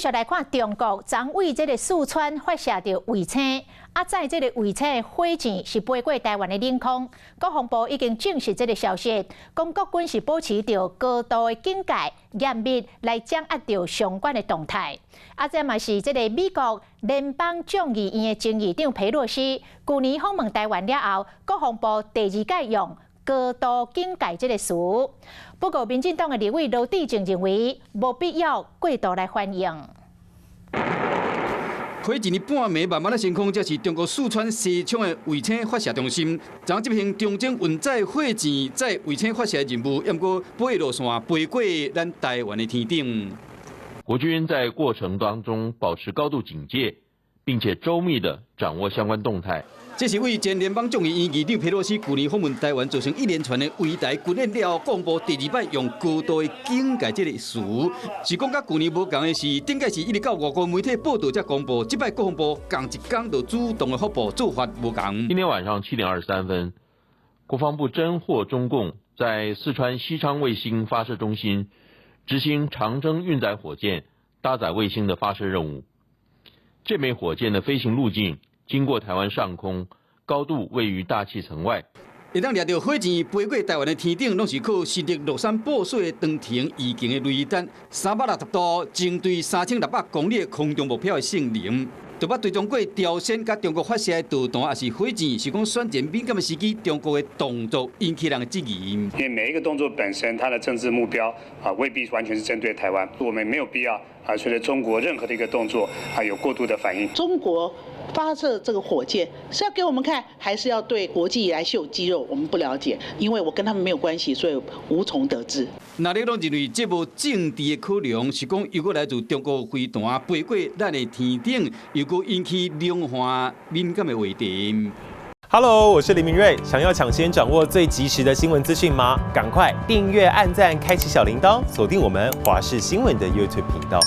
續來看中國，昨對這个四川發射著衛星，啊，載這个衛星的火箭是飛過台灣的領空。國防部已經證實這个消息，講國軍是保持著高度的警戒，嚴密來掌握著相關的動態。啊，這嘛是這个美國聯邦眾議院的前議長裴洛西，舊年訪問台灣了後，國防部第二擺用高度警戒這个詞。不過，民進黨的立委羅致政認為，無必要過度來反應。火箭的半暝慢慢仔升空，這是中國四川西昌的衛星發射中心。昨執行長征運載火箭載衛星發射的任務，毋過飛路線飛過咱台灣的天頂。國軍在過程當中保持高度警戒，並且周密地掌握相關動態。這是對前聯邦眾議院議長佩洛西舊年訪問台灣，造成一連串的圍台軍演了後，國防部第二擺用高度的警戒這个詞，是講佮舊年無仝的是，頂擺是一直到外國媒體報導才公布，這擺國防部仝一工就主動的發布做法無仝。今天晚上7點23分，國防部偵獲中共在四川西昌衛星發射中心執行長征運載火箭搭載衛星的發射任務。這枚火箭的飛行路徑經過台灣上空，高度位於大氣層外。會當掠著火箭飛過台灣的天頂，攏是靠新竹樂山布署的長程移動的雷達，360度針對3600公里的空中目標的性能。就捌追蹤過朝鮮佮中國發射的導彈，抑是火箭，是講選戰敏感的時機，中國的動作引起人的質疑。因為每一個動作本身，它的政治目標啊，未必完全是針對台灣。我們沒有必要啊，隨著中國任何的一個動作啊，有過度的反應。中國發射這個火箭是要給我們看，還是要對國際來秀肌肉？我們不了解，因為我跟他們沒有關係，所以無從得知。那你攏認為這無政治的考量，是講又閣來自中國飛彈飛過咱的天頂，又閣引起兩岸敏感的話題。 Hello，我是林明瑞，想要搶先掌握最及時的新聞資訊嗎？趕快訂閱、按讚、開啟小鈴鐺，鎖定我們華視新聞的 YouTube 頻道。